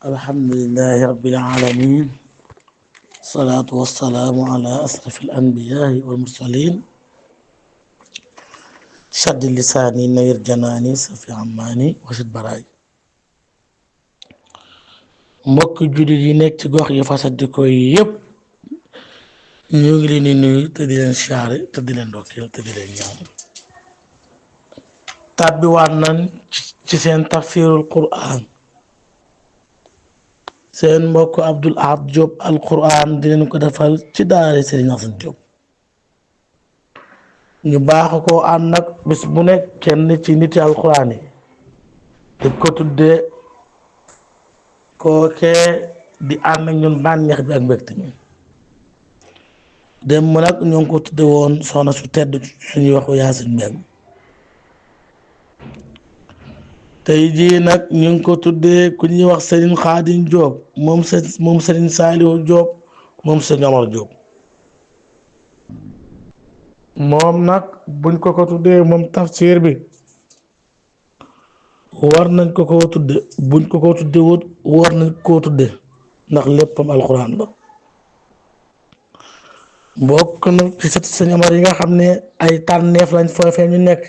الحمد لله رب العالمين. الصلاة والسلام على أشرف الأنبياء والمرسلين. شد لساني نير جناني سفي عماني وشد براي. mbokk jullit yi nekk ci gox yi fasantikoo yi yëpp ñu ngi leen di nuyu te di leen siyaare te di leen ndokkeel te di leen ñaan tàbbiwaat nañ ci seen tafsirul Qur'an seen mbokk Abdoul Ahad Diop al Qur'an di leen ko defal ci daara Serigne Assane Diop ñu baax koo ànd nag bis bu nekk kenn ci niti al Qur'an yi di ko tuddee kookee di ànd ak ñun bànneex bi ak mbégte mi dem nag ñoo ngi ko tudde woon soxna su tedd suñuy waxu Yaasin Mbeng tey jii nag ñu ngi ko tuddee ku ñuy wax Serigne Khadim Diop moom Serigne Saliou Diop moom Serigne Omar Diop moom nag buñ ko tuddee moom tafsir bi war nañ ko tudde buñ ko tudde wut war nañ koo tudde ndax léppam alxuraan la bokk na ci sët Serigne Omar yi nga xam ne ay tànneef lañ foofee ñu nekk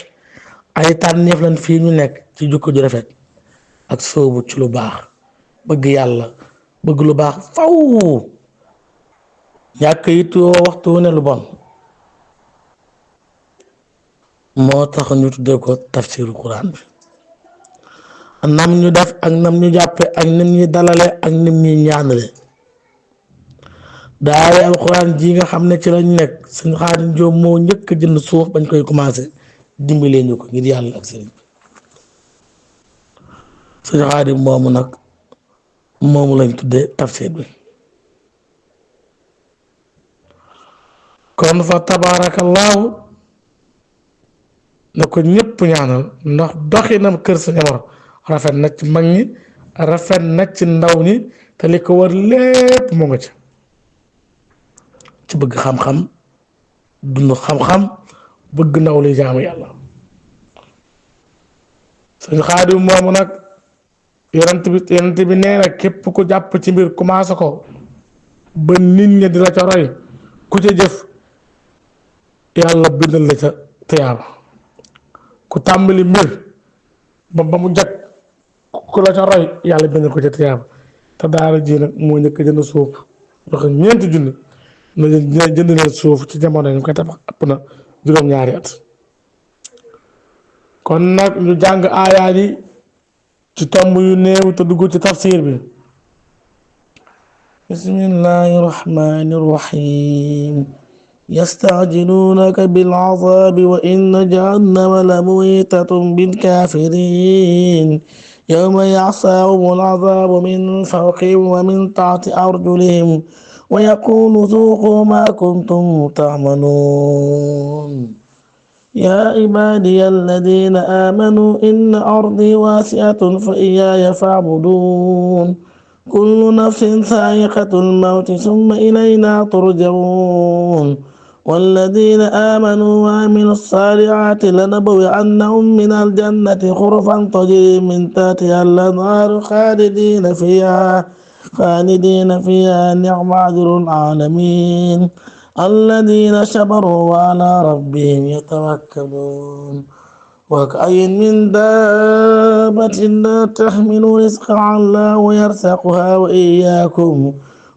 ay tànneef lañ fii ñu nekk ci jukko ju rafet ak soobu ci lu baax bëgg yàlla bëgg lu baax faw ñàkk yittoo waxtu wu ne lu bon moo tax ñu tuddee ko tafsiru Qur'an bi nam ñu def ak nam ñu jàppe ak nim ñuy dalale ak nim ñuy ñaanale daara alxuraan ji nga xam ne ci lañ nekk sëñ Xaadim Jóob moo njëkk jënd suuf bañ koy commencé dimbalee ñu ko ngir yàlla ak sëriñ bi sëñ Xaadim moomu nag moomu lañ tuddee tafsir bi kon fa tabaarakallaahu na ko ñëpp ñaanal ndax doxinam kër sëñ Omar rafet na ci mag ñi rafet na ci ndaw ñi te li ko war lépp mu nga ci bëgg xam-xam dund xam-xam bëgg ndaw li jaamu yàlla sëñ Xaadim moomu nag yonent bi nee na képp ku jàpp ci mbir commencé ko ba nit ñi di la ca roy ku ca jëf yàlla bindal la ca tiyaaba ku tàmbali mbir ba mu jag ku la ca roy yàlla bindal ko ca tiyaaba te daara ji nag moo njëkk jënd suuf joxe 4 junni na jënd leen suuf ci jamono yi ñu koy tabax ëpp na juróom-ñaari at kon nag ñu jàng aayaat yi ci tomb yu néew te dugg ci tafsir bi bismillahi rahmani rahim yasta'jilunaka bil azabi wa inna jahannama la muhitatun bil kafirin yawma ya'sahumul azabu min fawqihim wa min tahti arjulihim wa yaqulu zuqu ma kuntum ta'malun يا عبادي الذين آمنوا إن أرضي واسعة فإياي فاعبدون كل نفس ذائقة الموت ثم إلينا ترجعون والذين آمنوا وعملوا الصالحات لنبوئنهم من الجنة غرفا تجري من تحتها الأنهار خالدين فيها نعم أجر العالمين الذين صبروا وعلى ربهم يتوكلون وكأين من دابة لا تحمل رزقها الله يرزقها وإياكم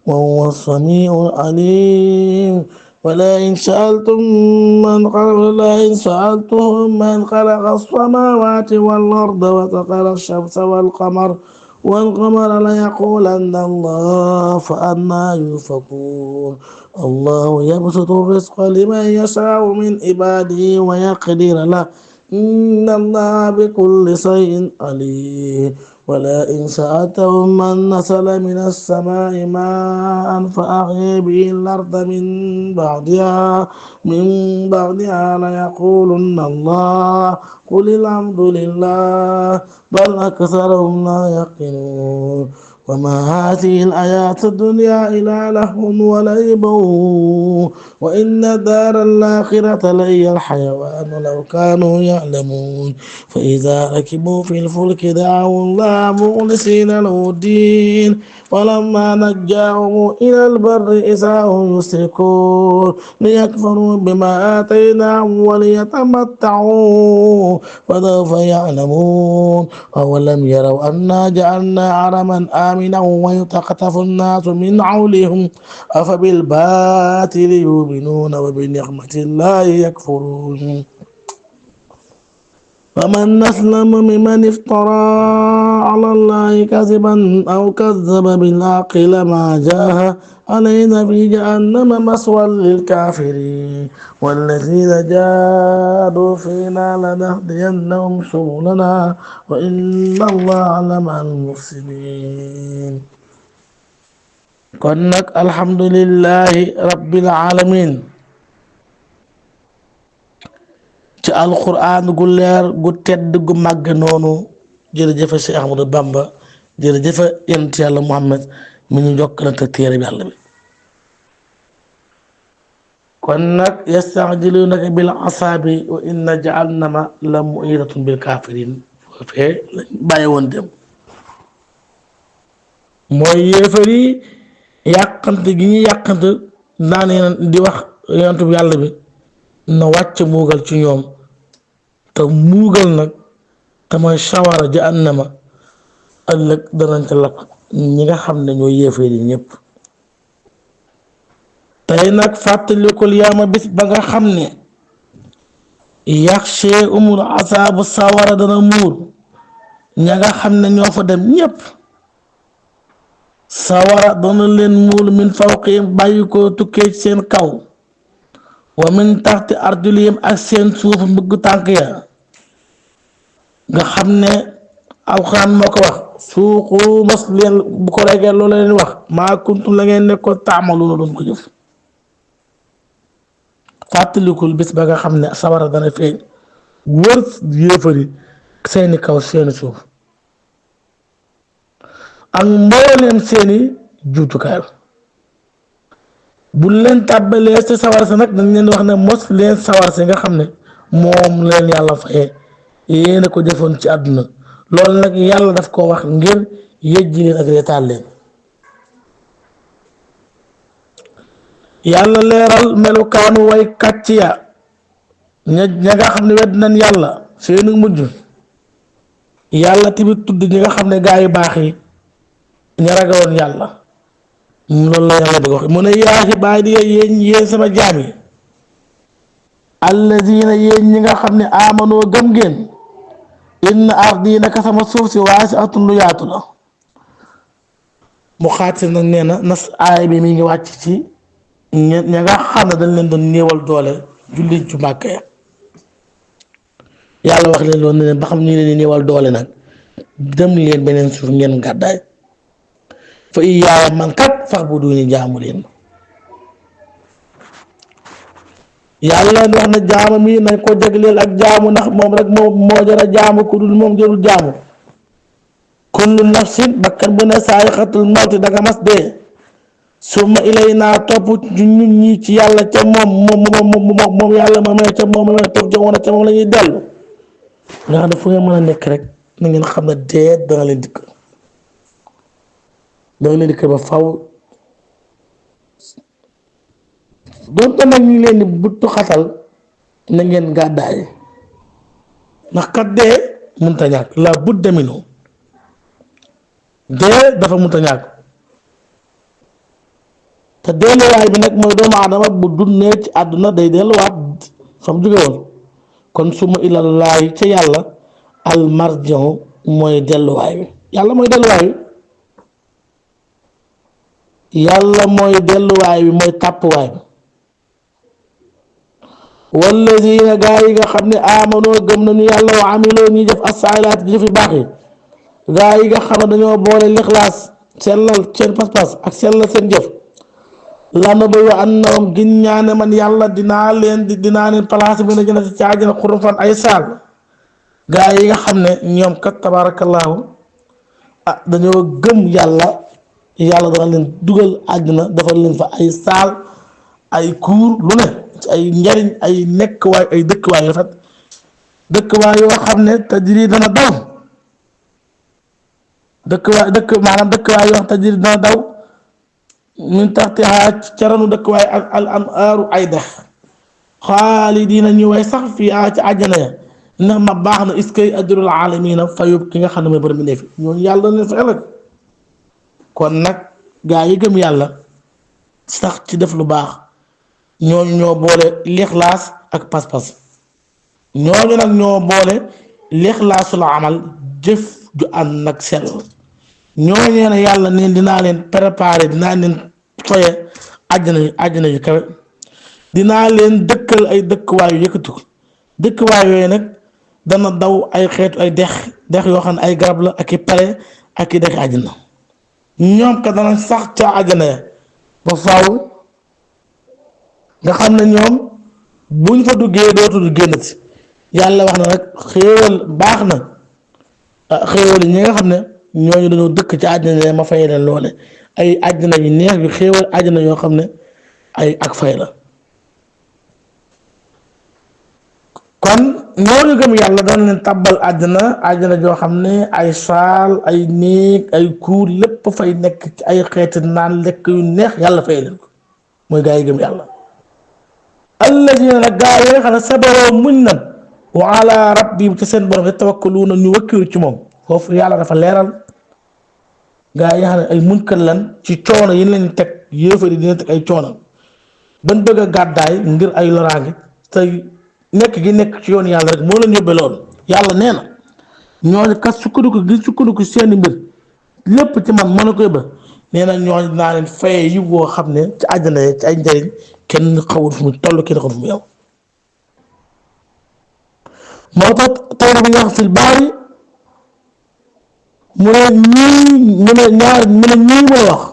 وهو السميع العليم ولئن سألتهم من خلق السماوات والأرض وسخر الشمس والقمر ليقولن الله فأنى يؤفكون الله يبسط الرزق لمن يشاء من عباده ويقدر له إن الله بكل شيء عليم ولئن سألتهم من نزل من السماء ماء فأحيا به الأرض من بعدها ليقولن الله قل الحمد لله بل أكثرهم لا يقنون وما هذه الحياة الدنيا إلا لهو ولعب وإن دار الآخرة لهي الحيوان لو كانوا يعلمون فإذا ركبوا في الفلك دعوا الله مخلصين له الدين ولما نجاهم إلى البر إذا هم يشركون ليكفروا بما آتيناهم وليتمتعوا فسوف يعلمون أولم يروا أنا جعلنا حرما آمنا ويتخطف الناس من حولهم أفبالباطل يؤمنون وبنعمة الله يكفرون فمن أسلم ممن افترى على الله كذبا أو كذب بالحق لما جاء علينا في جهنم مثوى للكافرين والذين جاهدوا فينا لنهدينهم سبلنا وإن الله لمع المحسنين kon nag alhamdulillahi rabbil alamin ci alquran gu leer gu tedd gu màgg noonu jërëjëfa Cheikh Ahmadou Bamba jërëjëfa yonent yàlla Muhammad mi ñu jokkalante téere bi yàlla bi kon nag yasta'jilunaka bil asabi wa inna jahannama la muhitatun bil kafirin foofee lañ bàyyi woon dem mooy yéefar yi yàqante gi ñu yàqante naan di wax yonent bi yàlla bi na wàcc muugal ci ñoom te muugal nag te mooy sawara jahannama ëllëg danañ ca lakk ñi nga xam ne ñoo yéefar yi ñëpp tey nag fàttalikul yaama bis ba nga xam ne yaxshee umul asaabu sawara dana muur ña nga xam ne ñoo fa dem ñëpp sawara dana leen muul min fawqihim bàyyi ko tukkee ci seen kaw wa min taxti arjulihim ak seen suuf mbëgg tànk ya nga xam ne alxuraan moo ko wax suuqu mos leen bu ko regee loolu leen wax maa kuntum la ngeen nekkoon taamalu la doon ko jëf fàttalikul bis ba nga xam ne sawara dana feeñ wër yéefari seeni kaw seeni suuf ak mbooleem seeni juutukaay bu leen tàbbalee ci sawar si nag dañ leen wax ne mos leen sawar si nga xam ne moom leen yàlla fayee yéena ko jëfoon ci àdduna loolu nag yàlla daf ko wax ngir yëjji leen ak reetaan leen yàlla leeral melukaanu way kàcc ya ña nga xam ne wedd nañ yàlla seeni mujj yàlla tamit tudd ñi nga xam ne gaa yu baax yi ña ragaloon yàlla loolu la yàlla bëgg wax mu ne yaa ibaadiya yéen sama jaam yi allazina yéen ñi nga xam ne amanoo gëm ngeen inna ardi naka sama suuf si waasi'atun lu yaatu la mu xaatir nag nee na nas aay bi mi ngi wàcc ci ña nga xam ne dañ leen doon néewal doole jullit ju màkk ya yàlla wax leen loolu ne leen ba xam ñu leen di néewal doole nag dem leen beneen suuf ngeen gàddaay fa iyyaaya man kat fa'buduuni jaamu leen yàlla wax na jaamu mi nañ ko jagleel ak jaamu ndax moom rek moo jara jaamu ku dul moom jarul jaamu kullu nafsin bakkan bu ne saa'iqatul mawti danga mas dee summa ilaynaa topp ñun ñi ci yàlla ca moom yàlla moom ne ca moom la topp ca woon ca moom la ñuy dellu nga xam ne fu ngeen mën a nekk rek na ngeen xam ne dee dana leen dikk ba faw doonte nag ñu leen di buttu xatal na ngeen gàddaay ndax kat dee mënta ñàkk la budda minhu dee dafa mënta ñàkk te delluwaay bi nag mooy doomu aadama bu dundee ci àdduna day delluwaat fa mu jóge woon kon suma ilallaahi ca yàlla almarji'u mooy delluwaay bi yàlla mooy delluwaay bi yàlla mooy delluwaay bi mooy tàppuwaay bi wallazina gaa yi nga xam ne amanoo gëm nañu yàlla wa amiloo ñuy def as-saalihaat jëf yu baax yi gaa yi nga xam ne dañoo boole lixlaas sellal seen pas-pas ak sellal seen jëf lana ba yoo annahum gin ñaane man yàlla dinaa leen place bi na jëna ci caajana xurufan ay saal gaa yi nga xam ne ñoom kat tabaarakallaahu dañoo gëm yàlla yàlla dana leen dugal àddina defal leen fa ay saal ay kuur lu ne ci ay njariñ ay nekkwaay ay dëkkwaay yu rafet dëkkwaay yoo xam ne tajri dana daw dëkkwaay yoo xam tajri dana daw min taxtihaa caranu dëkkwaay ak al anhaaru ay dex xaalidiina ñu way sax fii ci àjjana ya ndax ma baax na iskay ajrul aalamiina fayub ki nga xam ne mooy borom bi ne fi ñooñu yàlla leen fa ëllëg kon nag gaa yi gëm yàlla sax ci def lu baax ñooñu ñoo boole lixlaas ak pas-pas ñooñu nag ñoo boole lixlaasul amal jëf ju ànd nag sell ñooñee ne yàlla neen dinaa leen préparer dinaa leen foye àjjana yu kawe dinaa leen dëkkal ay dëkkuwaay yu yëkkatu dëkkuwaay yooyu nag dana daw ay xeetu ay dex yoo xam ne ay garab la ak i pale ak i dexi àjjana ñoom ka dana sax ca àjjana ya ba faaw nga xam ne ñoom buñ fa duggee dootul génnati yàlla wax na nag xéewal baax na xéewal yi ñi nga xam ne ñooñu dañoo dëkk ci àjjana ma fay leen loole ay àjjana yu neex yu xéewal àjjana yoo xam ne ay ak fay la kon ñooñu gëm yàlla dana leen tàbbal àjjana joo xam ne ay saal ay néeg ay kuur lépp fay nekk ci ay xeeti naan lekk yu neex yàlla fay leen ko mooy gaa yi gëm yàlla alladina nag gaa yi nga xam ne sabaroo muñ nan wa ala rabbihim ci seen borom yatawakkaluuna ñu wakkilu ci moom foofu yàlla dafa leeral gaa yi nga xam ne ay muñkat lan ci coono yi leen teg yéefari dina teg ay coono ban bëgg a gàddaay ngir ay loraange tey nekk gi nekk ci yoon yàlla rek moo leen yóbbee loolu yàlla nee na ñooñu kat sukkandiku seeni mbir lépp ci man mën a koy ba nee na ñooñu dinaa leen faye yi woo xam ne ci àjjana ci ay njëriñ kenn xawul fu mu toll kenn xawul fu mu yow moo tax tey bi ñu wax fil baari mu ne ñii mu ne ñii ma wax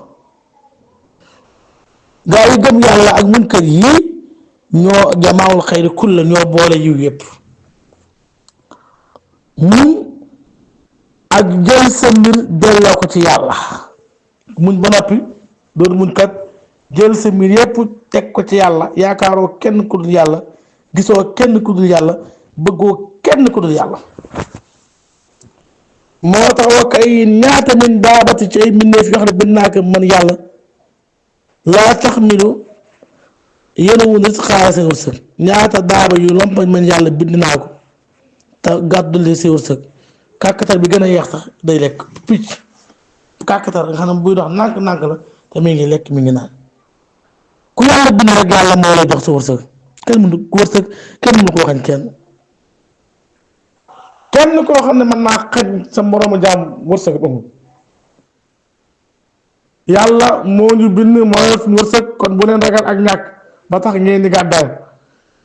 gaa yi gëm yàlla ak munkar yi ñoo jamaawul xayri kulla ñoo boole yiw yëpp muñ ak jël sa mbir delloo ko ci yàlla muñ ba noppi doon muñ kat jël sa mbir yëpp teg ko ci yàlla yaakaaroo kenn ku dul yàlla gisoo kenn ku dul yàlla bëggoo kenn ku dul yàlla moo tax wakk ay ñaata min daabati ci ay mbindeef yoo xam ne bind naa ko man yàlla laa taxmilu yéen wu nit xaaral seen wërsëg ñaata daaba yu lompañ man yàlla bind naa ko te gàddul seen wërsëg kàkkatar bi gën a yeex sax day lekk picc kàkkatar nga xam ne buy dox nànk-nànk la te mi ngi lekk mi ngi naan ku yàlla bind rek yàlla moo lay jox sa wërsëg kenn mënu ko waxañ kenn koo xam ne mën naa xañ sa moroomu jaam wërsëg amul yàlla moo ñu bind moo yor suñu wërsëg kon bu leen ragal ak ñàkk ba tax ngeen di gàddaay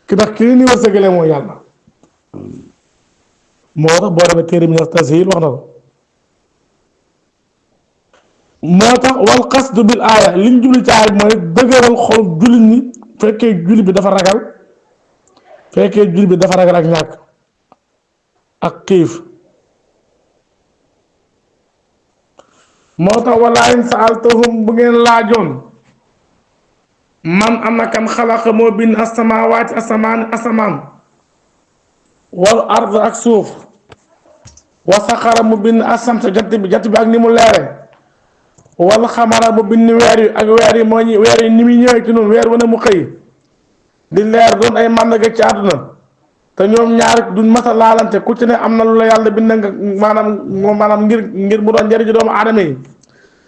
ki tax ki ni wërsëgale mooy yàlla moo tax boo demee téere bi ñu Tazhiil wax na ko moo tax wal qasdu bil aaya liñ jubli ci aaya mooy dëgëral xol jullit ñi fekkee jullit bi dafa ragal ak ñàkk ak xiif moo tax wala in saaltahum bu ngeen laajoon man ana kan xalaqa moo bind asamaawaati asamaan wal ard ak suuf wa saxara mu bind asamsa jant bi ak ni mu leere wal xamara mu bind weer yi ak weer yi moo ñi weer yi ni muy ñëwee ci noonu weer wane mu xëy di leer doon ay màndarga ci àdduna te ñoom ñaar duñ mas a laalante ku ci ne am na lu la yàlla bind nga maanaam ngir mu doon njëriñu doomu aadama yi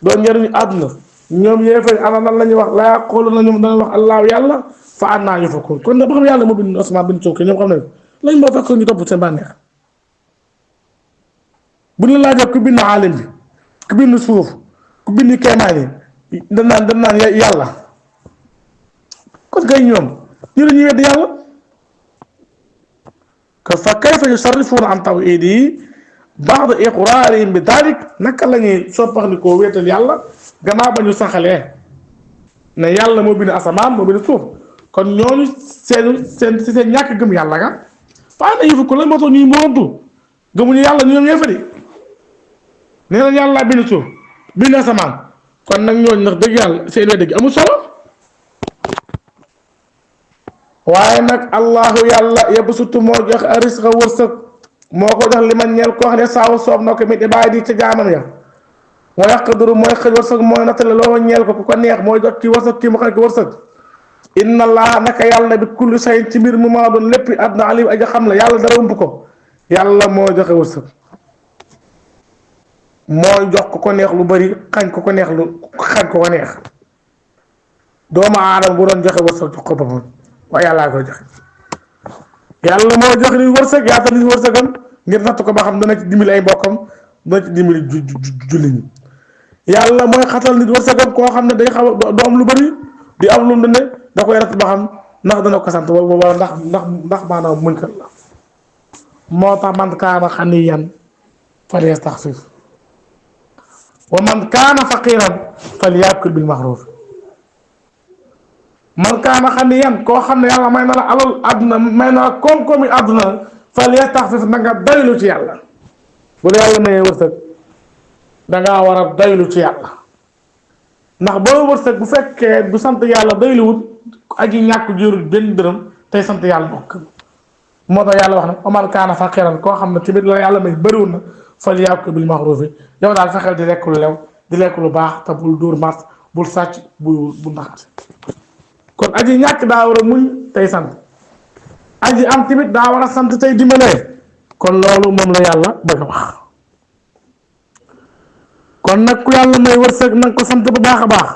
doon njëriñu àdduna ñoom yéefar ana lan la ñuy wax laa yaqulu na ñoom dana wax allahu yàlla fa annaa yufakuun kon nag ba xam yàlla moo bind asamaan bind suuf ñoom xam ne lañ moo fekk ñu topp seen bànneex bu ñu la laajee ku bind aalim bi ku bind suuf ku bind keemaan yi dañ naan yàlla kon kay ñoom ñu la ñuy wedd yàlla fa kayfa yusarrifuuna an tawhiidihi ba'da iqraarihim bi daalik naka la ñuy soppaxndikoo wéetal yàlla gannaaw ba ñu saxalee ne yàlla moo bind asamaan moo bind suuf kon ñooñu seen ñàkk gëm yàlla ga faa na yëfu ko lan moo tax ñuy moontu gëmuñu yàlla ñoom ñoo fa di nee na yàlla bind suuf bind asamaan kon nag ñooñu ndax dëgg yàlla seen dëgg amul solo. waaye nag allahu yàlla yabsutu moo jox risqa wërsëg moo ko jox li ma ñeel koo xam ne saawa soob na ko mit ibaadi di ca jaamam ya wa yaqdiru mooy xëj wërsëg mooy nattale loo ñeel ko ku ko neex mooy jot ci wërsëg kii mu xëj wërsëg. inna allaha naka yàlla bi kulli shay'in ci mbir mu maa doon lépp àdduna alim aja xam la yàlla dara ump ko yàlla moo joxe wërsëg mooy jox ko ko neex lu bari xañ ko ko neex lu xañ ko ko neex doomu aadama bu doon joxe wërsëg jox ko boppam waaye yàllaa koy joxe yàlla moo joxe ni wërsëg yaata ni wërsëgam ngir natt ko ba xam dana ci dimbali ay mbokkam dana ci dimbali julli ñi yàlla mooy xatal nit wërsëgam koo xam ne day xaw du am lu bari di am lu mu ne da koy natt ba xam ndax dana ko sant wala ndax maanaam muñ kat la moo tax man kaana xaniyan falyastaxfif wa man kaana faqiran falyakul bil maxruuf man kaana xaniyan koo xam ne yàlla may na la alal àdduna may na la koom-koomi àdduna falyastaxfif na nga doylu ci yàlla bu la yàlla mayee wërsëg dangaa war a doylu ci yàlla ndax boo wërsëg bu fekkee bu sant yàlla doyluwut aji ñàkk jurul benn dërëm tey sant yàlla bokk moo tax yàlla wax ne wa man kaana faqiran koo xam ne tamit la yàlla may bëriwul na falyakul bil maxruuf yow daal fexeel di lekk lu lew di lekk lu baax te bul dóor mars bul sàcc bu naxat kon aji ñàkk daa war a muñ tey sant aji am tamit daa war a sant tey dimbalee kon loolu moom la yàlla bëgg a wax kon nag ku yàlla may wërsëg nag ko sant bu baax a baax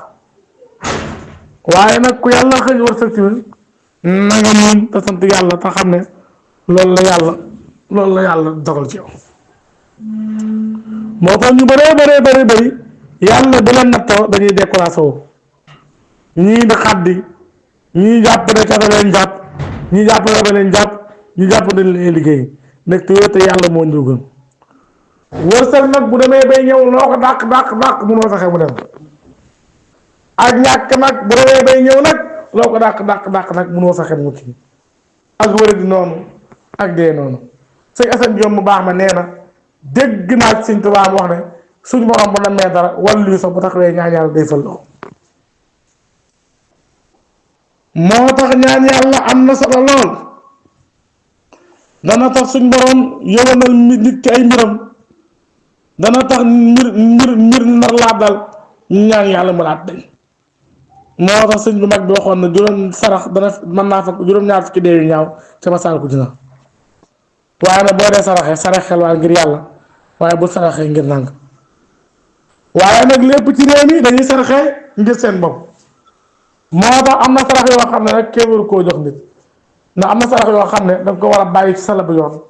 waaye nag ku yàlla xëy wërsëg tamit na nga muñ te sant yàlla te xam ne loolu la yàlla dogal ci yow moo tax ñu bëri yàlla bi leen nattoo dañuy découragé wu ñii di xaddi ñii jàpp ne ca leen jàpp ñii jàpp ne leen jàpp ñu jàpp ne leen liggéey nekk te yàlla moo ñu gën wërsëg nag bu demee bay ñëw loo ko dàq munoo fexe mu dem ak ñàkk nag bu demee bay ñëw nag loo ko dàq nag munoo fexe mu ci ak wëri di noonu ak dee noonu sëñ Asan Joom mu baax ma nee na dégg naa ci Sëñ Tuubaa mu wax ne suñu borom bu namee dara wàllu sax bu taxawee ñaan yàlla day fal loxo moo tax ñaan yàlla am na solo lool dana tax suñ borom yëwanal nit ki ay mbiram dana tax mbir nar laa dal ñu ñaan yàlla mu laat dañ moo tax sëñ bu mag bi waxoon na juróom sarax dana mën naa fa juróom-ñaar fukki dee yu ñaaw sama saal ko dina waaye nag boo dee saraxel waaye ngir yàlla waaye bu saraxee ngir nàng waaye nag lépp ci réew mi dañuy saraxee ngir seen bopp moo tax am na sarax yoo xam ne rek kenn waru koo jox nit ndax am na sarax yoo xam ne danga ko war a bàyyi ci salabu yoon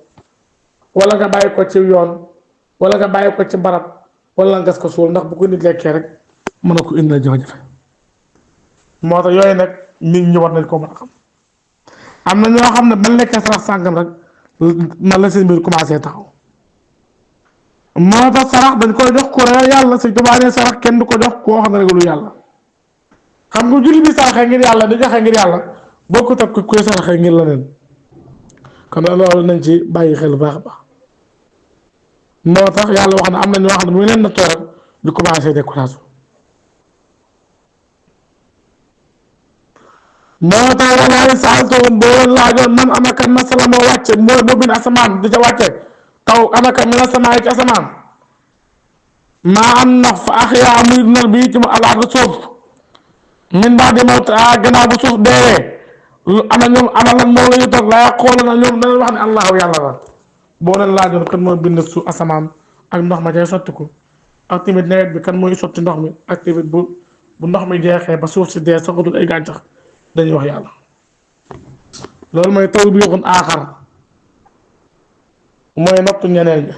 wala nga bàyyi ko ci yoon wala nga bàyyi ko ci barab wala nga gas ko suul ndax bu ko nit lekkee rek mën na ko indi jafe-jafe moo tax yooyu nag nit ñi war nañ ko mën a xam am na ñoo xam ne ban lekkee sarax sàngam rek man la seen mbir commencé taxaw moo tax sarax dañ koy jox ku ragal yàlla Sëñ Tuubaa ne sarax kenn du ko jox koo xam ne ragalu yàlla xam nga julli bi saraxee ngir yàlla di joxe ngir yàlla bokkut ak kuy saraxee ngir leneen kon loolu nañ ci bàyyi xel bu baax a baax moo tax yàlla wax na am na ñoo xam ne mu leen na tooral di commencé découragé moo tax walaay saaltoon boo laajoon man anaka nasala moo wàcce moo bind asamaan di ca wàcce taw anaka mi asamaan ci asamaan maa am na fa axyaa muy dundal bii ci mu alaat suuf min baa di mawt gannaaw bu suuf deewee ana ñoom ana lan moo la ñu toog laa xool na ñoom danañ wax ne allahu yàlla la boo leen laajoon kan moo bind su asamaan ak ndox ma cay sotti ko ak tamit nawet bi kan mooy sotti ndox mi ak tamit bu ndox mi jeexee ba suuf si dee saxatul ay gàncax dañuy wax yàlla loolu mooy taw bi yoxun aaxar mooy nottu ñeneen ñi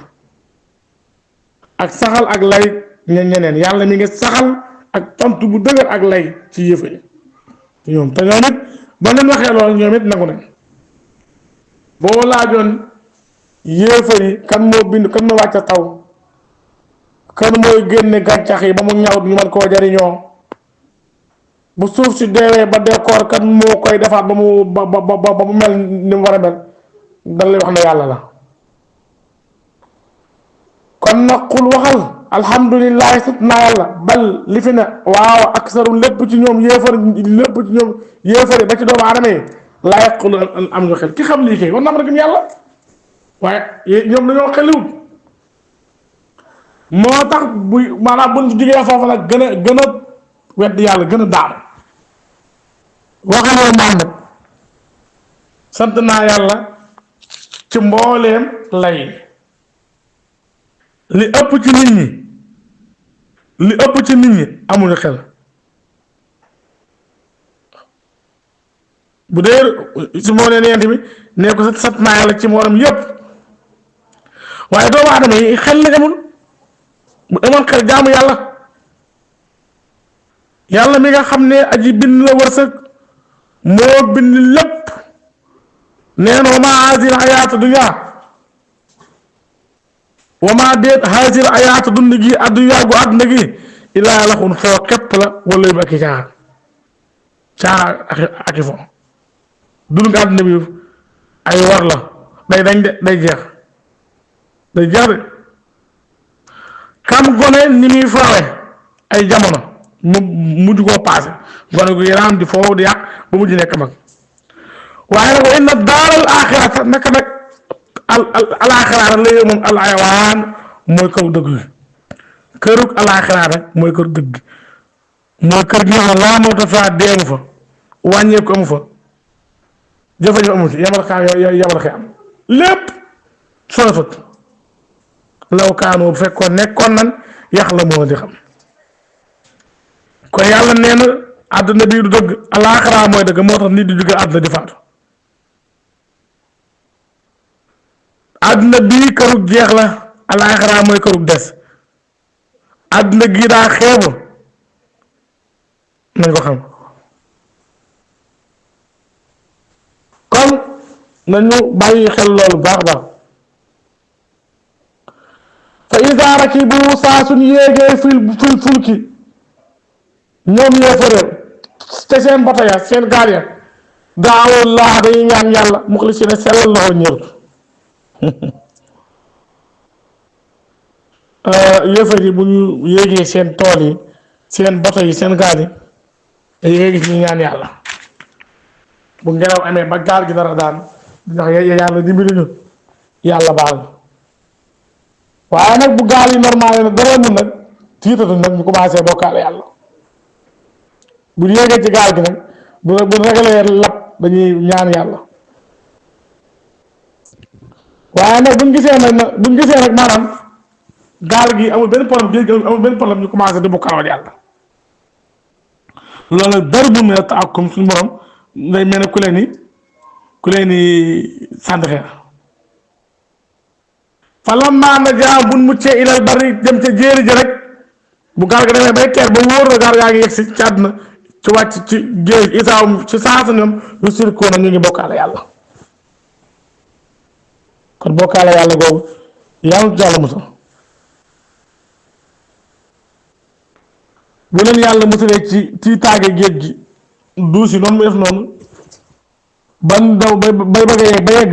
ak saxal ak lay ñeneen yàlla mi ngi saxal ak tontu bu dëgër ak lay ci yëfa yi ñoom te ñoom it ba leen waxee loolu ñoom it nangu nañ boo laajoon yéefa yi kan moo bind kan moo wàcce taw kan mooy génne gàncax yi ba mu ñaw ñu mën koo jariñoo bu suuf si deewee ba décor kan moo koy defaat ba mu mel ni mu war a mel dañ lay wax ne yàlla la kon nag xul waxal alhamdulilah sant naa yàlla bal li fi ne waaw aksaru lépp ci ñoom yéefar lépp ci ñoom yéefar ba ci doomu aadama yi laa yaqulu am ñu xel ki xam lii kay war na am rek yàlla waaye ñoom dañoo xeliwut moo tax bu maanaam buñ jugee foofu nag gën a wedd yàlla gën a daanu waxaloo Muhammad sant naa yàlla ci mbooleem lay li ëpp ci nit ñi li ëpp ci nit ñi amuñu xel bu dee si moo leen yent bi nee ko sant naa yàlla ci mooram yépp waaye doomu aadama yi xel lañ amul bu amoon xel jaamu yàlla yàlla mi nga xam ne aji bind la wërsëg moo bind lépp nee na wa maa haazihil hayaatu dunya wa maa déet haazihil hayaatu dund gi addunya gu àdduna gi illaa laxun foo képp la wala yu ak i caaxaan ak i fo dund nga àdduna bi ay war la day dañ de day jeex de kam gone ni muy foowe ay jamono mu mujj koo paase gone gu yaram di foofu di yàq ba mujj nekk mag waaye nag wa inna daaral aaxirata naka nag alaaxiraata la moom al ayawaan mooy kaw dëgg gi kërug alaaxiraata mooy kër dëgg mooy kër gi nga xam laa moo tax saa deemu fa wàññeeku amu fa jafe-jafe amu ci yamal xaam lépp soo fët law kaanoo bu fekkoon nekkoon nan yax la moo di xam kon yàlla nee na àdduna bii du dëgg alaaxira mooy dëgg moo tax nit di jóge àdduna di faatu àdduna bii kërug jeex la alaaxira mooy kërug des àdduna gii daa xeebu nañ ko xam kon nañu bàyyi xel loolu baax baax fa iza rakibu saa suñ yéegee fil fulki ñoom yéefareel te seen bato ya seen gaal ya daawullah dañuy ñaan yàlla muxlisina sellal loxo ñëwut yéefar yi bu ñu yéegee seen tool yi seen bato yi seen gaal yi dañuy gis ñu ñaan yàlla bu ngelaw amee ba gaal gi dara daan ndax yàlla dimbali ñu yàlla baal waaye nag bu gaal yi normal nag dara mun nag tiitatu nag ñu commencé bokkaale yàlla bu yéegee ci gaal gi nag bu ragalee lap dañuy ñaan yàlla waaye nag buñ gisee nag maanaam gaal gi amul benn problème géej gi amul benn problème ñu commencé di bokkaale yàlla loolu nag dara mun na taakum suñu borom day mel ne ku leen ni sànni xeer falammaa najaa buñ muccee ilal barri dem ca jéeri ji rek bu gaal ga demee bay teer ba wóor na gaal yaa ngi yegg si ci àdduna ci wàcc ci géej isaawum ci saasa ñoom yu sirkoo na ñu ngi bokkaale yàlla kon bokkaale yàlla googu yàlla jàll musal bu leen yàlla musalee ci taage géej gi duus yi noonu mu def noonu ban daw bay bëgg a yegg ba yegg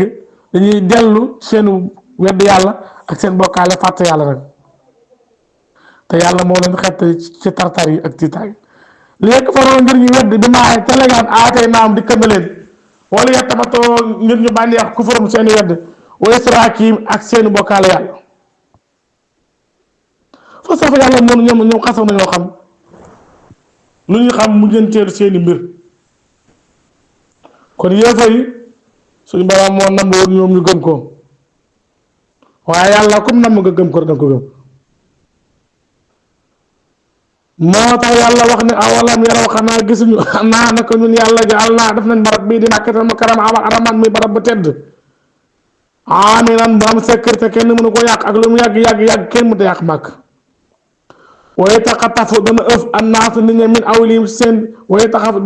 dañuy dellu seen wedd yàlla ak seen bokkaale fàtte yàlla nag te yàlla moo leen xett ci tartar yi ak tiitaay li yekk faroon ngir ñu wedd bi maaye te legaan aatay naam di kënd leen wala yettamatoo ngir ñu bànneex ku faram seeni wedd wa israakiim ak seeni bokkaale yàlla fa safa yàlla moom ñoom xasaw nañoo xam lu ñu xam mujjanteelu seeni mbir kon yéefar yi suñu borom moo nam woon ñoom ñu gëm ko waaye yàlla comme nam nga gëm ko danga ko gëm moo tax yàlla wax ne awalam yaraw xanaa gisuñu naa naka ñun yàlla jaal naa def nañ barab bii di Makkatal Mukarrama araman muy barab bu tedd aminan bu am sécurité kenn mënu ko yàq ak lu mu yàgg kenn mënut a yàq màkk wa yataxattafu dana ëf annaasu nit ñi min awlihim seen wa yataxattafu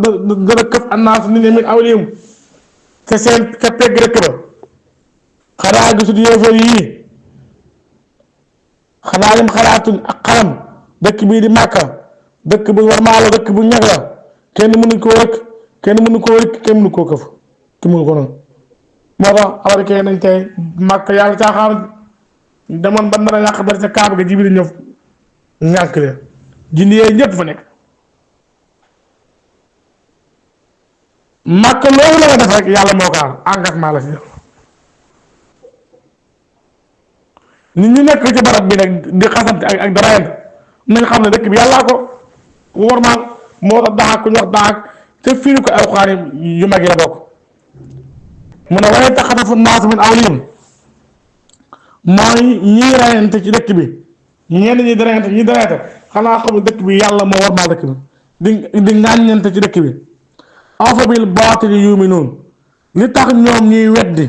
dana këf annaasu nit ñi min awlihim te seen ca pegg dëkk ba xanaa gisul yéefar yii xanaa lim xalaatuñ ak xalam dëkk bii di Màkka dëkk bu war maa la dëkk bu ñag la kenn mënuñ koo rëkk kenn mënu koo rëkk kenn mënu koo këf ki mënu ko noonu moo tax américain nañ tey Màkka yàlla caaxaan demoon ba nar a yàq bari sa kaaba ga Jibril ñëw ñànk leen jinne yee ñëpp fa nekk màkk loolu la nga def rek yàlla moo ko am engagement la si def nit ñi nekk ci barab bi nag di xasante ak darayante nañ xam ne dëkk bi yàllaa ko wormaal moo tax daxaak ku ñu wax daxaak te firi ko alxuraan yu mag yi la bokk mu ne waaye taxatafu naas min awlihim mooy ñii rayante ci dëkk bi ñenn ñi darayante ñi darayante xanaa xamul dëkk bi yàlla moo wormaal dëkk bi di ngàññante ci dëkk bi afa bil baatili yuminuun li tax ñoom ñuy weddi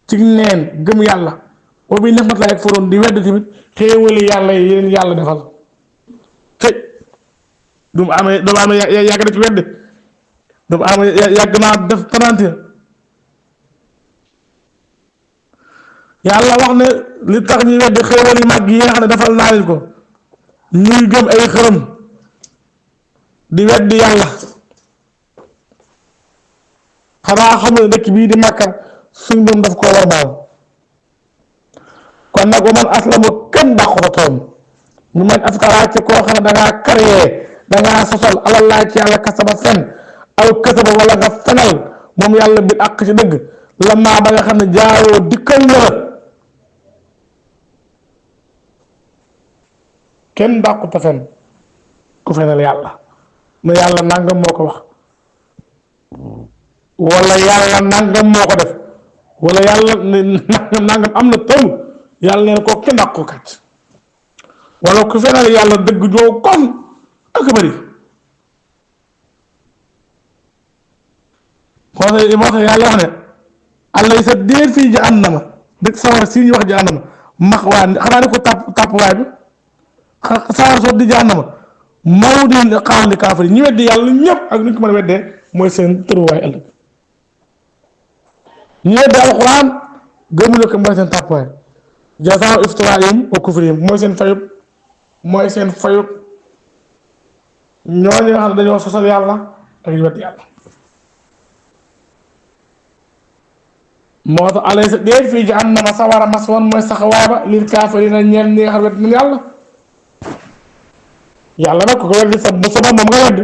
ci neen gëm yàlla wa bi nixmat la yakfuruun di weddi tamit xéewali yàlla yi leen yàlla defal tëj du mu amee doomu amee yàgg na ci weddi doomu amee yàgg naa def penantir yàlla wax ne li tax ñuy weddi xéewali mag yi nga xam ne defal naa leen ko ñuy gëm ay xërëm di weddi yàlla xanaa xamul dëkk bii di Makka suñ doom daf koo warmaal kon nag wa man aslamu kenn dàqu fa tooñ ñu man aftara ci koo xam ne dangaa créé dangaa sosal alal laa ci yàlla kasaba fen aw kasaba wala nga fenal moom yàlla bil àq ci dëgg la maa ba nga xam ne jaaroo dikkal na la kenn dàqu ta fen ku fenal yàlla ne yàlla nangam moo ko wax wala yàlla nangam moo ko def wala yàlla nangam am na tënk yàlla nee na koo kenn dàq ko kat wala ku fenal yàlla dëgg joo kon ak bëri moo tax yàlla wax ne allay sa déer fii jahannama dëgg sawar si ñu wax jahannama max waa xanaa ni ko tàpp waay bi sawar soo di jahannama maw di xaar li kaafari ñi weddi yàlla ñëpp ak ni ko mën a weddee mooy seen tëruwaay ëllëg ñu weddi alxuraan gëmuñu ko mooy seen tàppuwaay jazaa iftiraa'ihim wa kufrihim mooy seen fayub ñooñu nga xam ne dañoo sosal yàlla ak ñu weddi yàlla moo tax alaysa déet fii jahannama sawara maswan mooy saxawaay ba lil kaafiriina ñeel ñi nga xam ne wedd nañ yàlla nag ku ko weddi sa moom nga weddi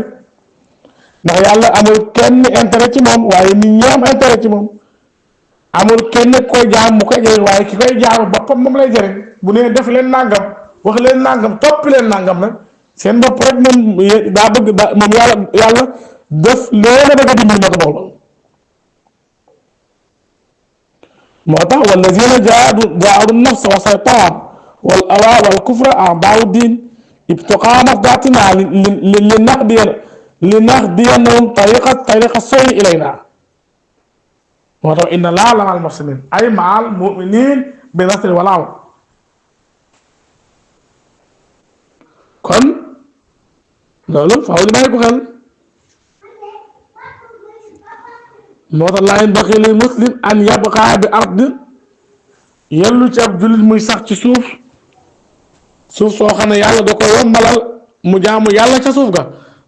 ndax yàlla amul kenn intérêt ci moom waaye nit ñi am intérêt ci moom amul kenn koy jaam mu koy jëriñ waaye ki koy jaam boppam moom lay jëriñ bu nee def leen nangam wax leen nangam toppi leen nangam nag seen bopp rek moom daa bëgg moom yàlla def leen a bëgg a dimbali moo tax loolu moo tax wallazina jaahadu nafsa wa saytaan wal awaa wal kufra a'daa'u diin ibtiqaa mardaatinaa linahdiyannahum tariqa sawyi ilaynaa moo tax inna Allaaha la ma'al muhsiniin ay ma'al mu'miniin bi nasri wal awn kon loolu faaw ñu bàyyi ko xel moo tax laa yanbaghi lil muslim an yabqa bi ardin yellu ci ab jullit muy sax ci suuf soo xam ne yàlla da ko yombalal mu jaamu yàlla ca suuf ga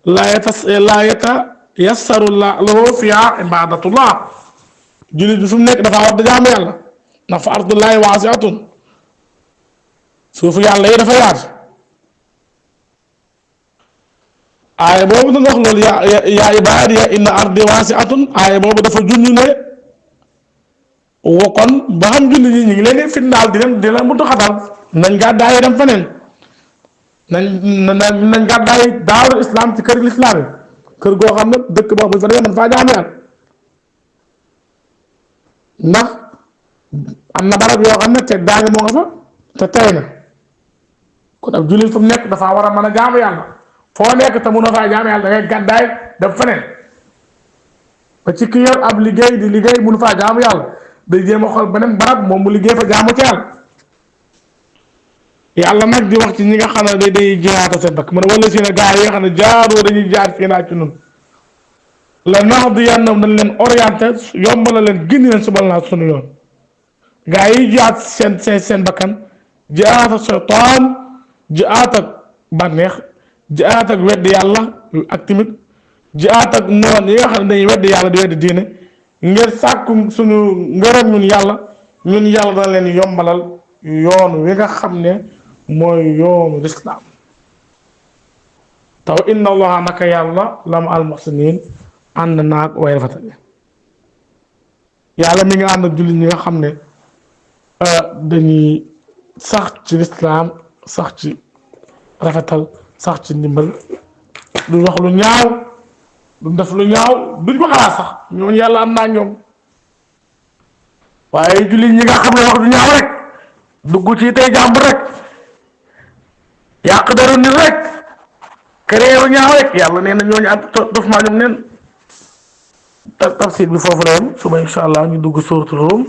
laa yatayassaru lahu fiihaa ibaadatullah jullit bi fu mu nekk dafa war da jaamu yàlla ndax fa ardullaahi waasi'atun suufu yàlla yi dafa yaatu aaya boobu da nga wax loolu yaa ibaadiya inna ardi waasi'atun aaya boobu dafa junj ne kon ba xam jullit ñi ñu ngi leen di fitnaal di leen mu xatal nañ gàddaay dem feneen nañ gàddaay daarul islam ci kër lislaam yi kër goo xam ne dëkk boobu bu fa demee man faa jaamu yàlla ndax am na barab yoo xam ne te daange moo nga fa te tey na kon ab jullit fu mu nekk dafa war a mën a jaamu yàlla foo nekk te mun a faa jaamu yàlla da ngay gàddaay def feneen ba ci ki yor ab liggéey di liggéey mun faa jaamu yàlla day jéem a xool beneen barab moom mu liggéey fa jaamu ci yàlla nag di wax ci ñi nga xam ne day jihaata seen bakk mu ne wala si ne gaa yi nga xam ne jaaroo dañuy jaar fii naa ci nun la nahdiyannahum dañ leen orienté yombala leen gindi leen subal naa sunu yoon gaa yi jihaat seen bakkan jihaat ak seytaan jihaat ak bànneex jihaat ak weddi yàlla ak timit jihaat ak noon yi nga xam ne dañuy weddi yàlla di weddi diine ngir sàkku suñu ngërëm ñun yàlla dana leen yombalal yoon wi nga xam ne mooy yoonu lislaam taw inna allaha naka yàlla lam al muhsinin ànd naag way rafetal yàlla mi nga ànd ak jullit ñi nga xam ne dañuy sax ci lislaam sax ci rafetal sax ci ndimbal duñ wax lu ñaaw duñ def lu ñaaw duñ ko xalaat sax ñooñu yàlla am naa ñoom waaye jullit ñi nga xam ne wax du ñaaw rek dugg ci tey jàmbur rek yàq daru nit rek créé lu ñaaw rek yàlla nee na ñooñu am dof maa ñoom neen tafsir bi foofu la yem suba incha allah ñu dugg suratul Rum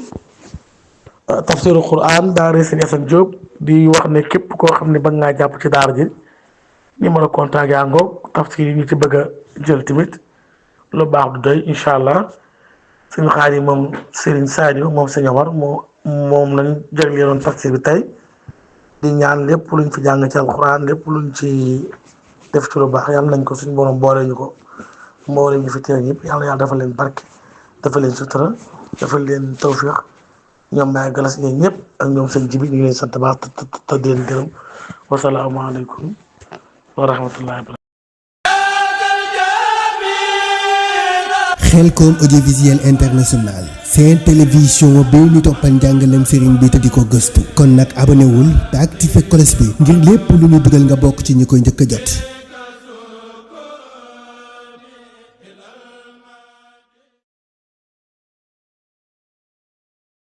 tafsiru Quran daara Sëñ Asan Jóob di wax ne képp koo xam ne bëgg ngaa jàpp ci daara ji numéro contact yaa ngoog tafsir yi ñu ci bëgg a jël tamit lu baax du doy incha allah suñu xaar yi moom Serigne Sadio moom Sëñ Omar moom lañ jagleeloon tafsir bi tey di ñaan lépp luñ fi jàng ci alquran lépp luñ ci def ci lu baax yàlla nañ ko suñu borom boole ñu ko mboole ñu fi teew ñëpp yàlla dafa leen barke dafa leen sutura dafa leen tawfiq ñoom Baye Galas ñoom ñëpp ak ñoom seen jibi ñu ngi leen sant baax te di leen gërëm wasalaamaaleykum wa rahmatullahi. Khelcom audiovisuel international seen télévision bi ñu toppal njàngalem sëriñ bi te di ko gëstu kon nag abonné wul te activé cloche bi ngir lépp lu ñu dugal nga bokk ci ñi koy njëkk a jot.